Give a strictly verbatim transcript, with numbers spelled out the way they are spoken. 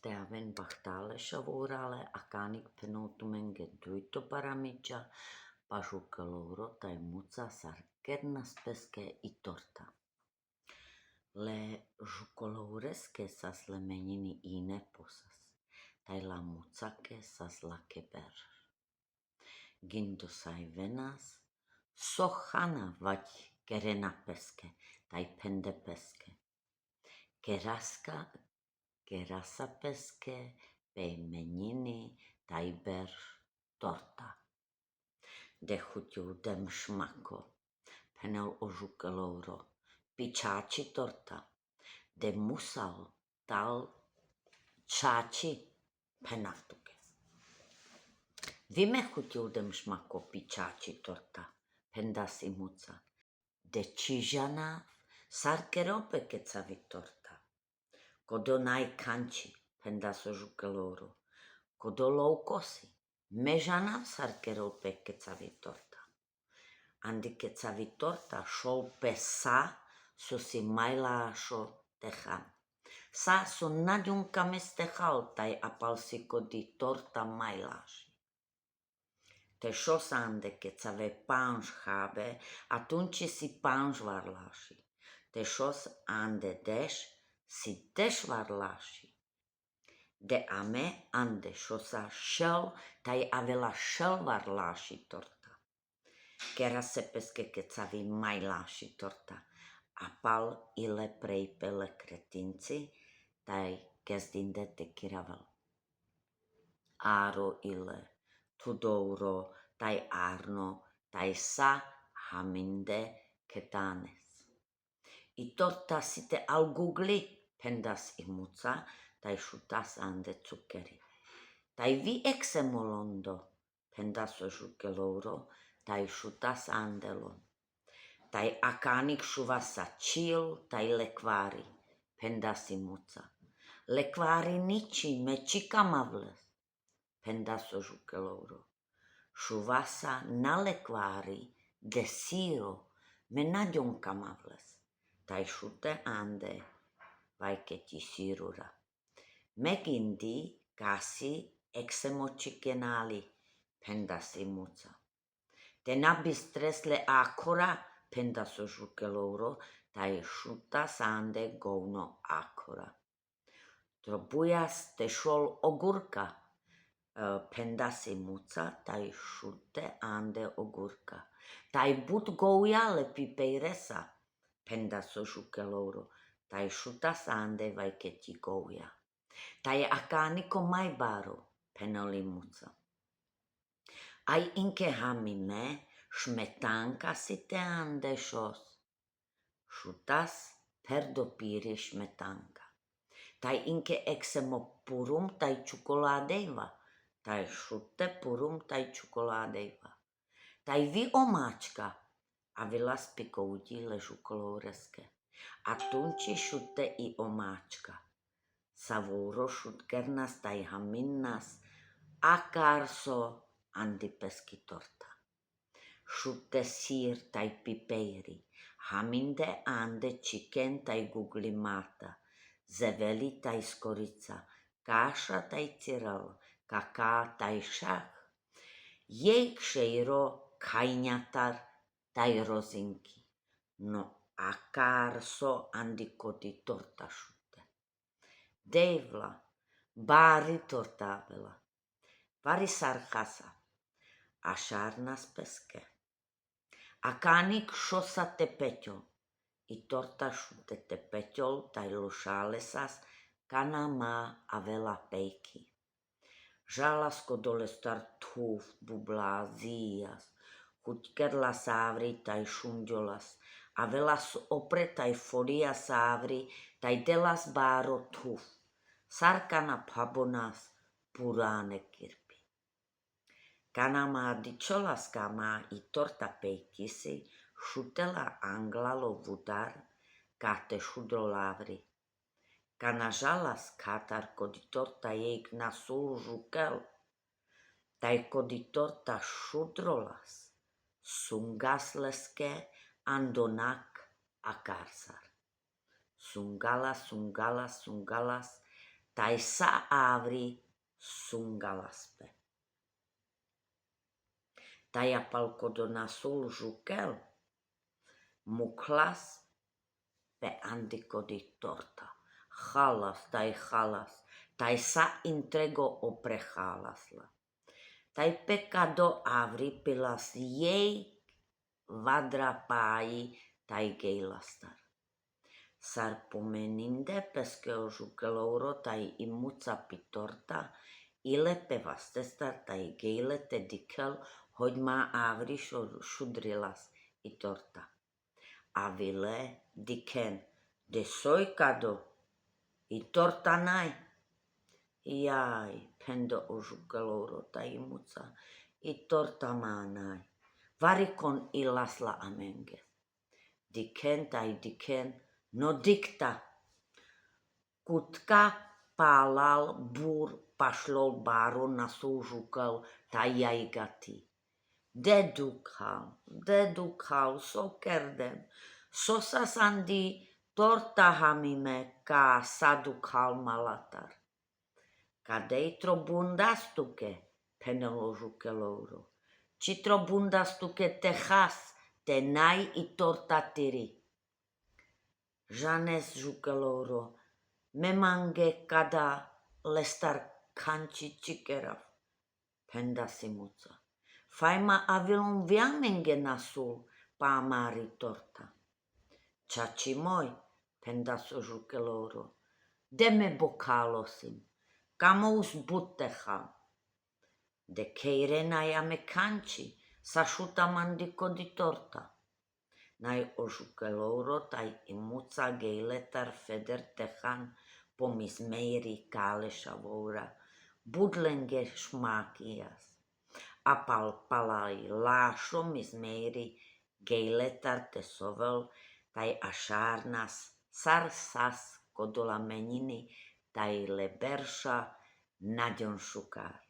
Te aven bachtále šavórale a kánik phenol tumenge dujto baramiča, pa Žukelouro thaj Muca sar kernas peske i torta. Le Žukeloureske sas le menjiny ine posas, thaj la Mucake sas lake ber. Gindo sajvenas, so chana vaďa kerena peske, thaj phende peske. Keraska, kerasa peske, pej menjiny, thaj ber torta. De chutil, de šmako, phenel o Žukelouro, pi čači torta. De Muca tal čači, phenavtuke. Vy me chutil, de šmako, pi čači torta, phendas i Muca. De čižanav, sar kerel pe kecavi torta. Kodo naj kanči, phendas o Žukelouro. Kodo loukosi, mežanav sar kerel pe kecavi torta. Andi kecavi torta šol pe sa so si Majlašo techan. Sa so naďonka mestechal, thaj apal si kodi torta Majlaši. Te šos ande kecave panš chabe, a tunči si panš varlaši. Te šos ande deš, si deš varlaši. De ame ande šosa šel, thaj avela šel varlaši torta. Kerase peske kecavi Majlaši torta, apal ile prej pe le kretinci, thaj kezdinde te kiravel. Aro ile, Tudouro, thaj Arno, thaj sa haminde ketanes. I torta si te al gugli, phendas i Muca, thaj šutas ande cukeri. Thaj vy eksemo londo, phendas o Žukelouro, thaj šutas ande lon. Thaj a kánik šuvasa čil, thaj lekvari, phendas i Muca. Lekvari niči, me čikam avles, phendas o Žukelouro. Šuvasa na lekvari, de siro, me naďonkam avles. Thaj šute ande vajketi sirura. Me gindi kasi eksemo čikenali, phendas i Muca. Te na bistres le akora, phendas o Žukelouro, thaj šutas ande govno akora. Trobujas te šol ogurka, e, phendas i Muca, thaj šute ande ogurka. Thaj but govja le pipejresa, phendas o Žukelouro, thaj šutas ande vajketi govja. Thaj a kániko Majbaro, phenel i Muca. Aj inke hamime, šmetanka si te ande šos. Šutas pherdo piri šmetanka. Thaj inke eksemo purum thaj čokoládejva, thaj šute purum thaj čokoládejva. Thaj vy omáčka, avela spikoudi le Žukeloureske. A tunči šute i omáčka. Savoro šut kernas thaj haminnas, akár so andi peski torta. Šute sir thaj pipejri, haminde ande čiken thaj gugli mata, zeveli thaj skorica, kaša thaj cirel, kaká thaj šach, jejk šejro, kajňatar thaj rozinky. No akár so andi kodi torta šute. Dejvla, bari torta avela. Vari sar chasa. A šarnas peske. A kánik šosa te peťol. I torta šute te peťol, thaj lušalesas, kana ma avela pejky. Žalas kodo lestar thuv, bublas, zijas. Chuťkerlas avri thaj šunďolas. Avelas opre thaj folijas avri, thaj delas baro thuv. Sar kana phabonas, purane kirpi. Kana ma dičolas, kama i torta pejky si, šutela anglalo vudar, kate šudrol avri. Kana žalas, katar kodi torta jejk na sul žukel. Thaj kodi torta šudrolas, sungas leske andonak akár sar. Sungalas, sungalas, sungalas, taj sa avri sungalas pe. Taj apal kodo na sul žukel, muklas pe andi kodi torta. Halas, taj halas, taj sa intrego oprehalas la. Taj pe kado avri pilas jekh vadra paji taj gejlastar. Sar pomeninde peske o žukelouro taj i muca pi torta, ile pe vastestar taj gejle te dikhel, hoďma avri šudrilas i torta. Avile, dikhen, de soj kado, i torta naj. Jaj, phendo o žukelouro taj i muca, i torta ma naj. Varikon ilas la amenge. Dikhen taj dikhen, no dikta. Kutka palal bur pašlol baro na sul žukel taj jajgati. De dukhal, de dukhal, so kerdem, so sas andi torta hamime, ka sa dukhal ma latar. Kadej trobundas tuke, phenel o žukelouro. Či trobundas tuke te has, te naj i torta tiri. Žanes žukelouro, me mange kada lestar khanči čikerav, phendas i muca. Fajma avilom vi amenge na sul pa amari torta. Čači moj, phendas o žukelouro, de me bokhalo sim, kamo us but te hal. De khere naj ame khanči, sa šutam andi kodi torta. Naj o žukelouro taj i muca gejletar feder te han po mizmejri kalešavoura, but lenge šmakijas. Apal palal lašo mizmejri gejletar te sovel, taj ašarnas sar sas kodola menjini, taj le berša naďon šukar.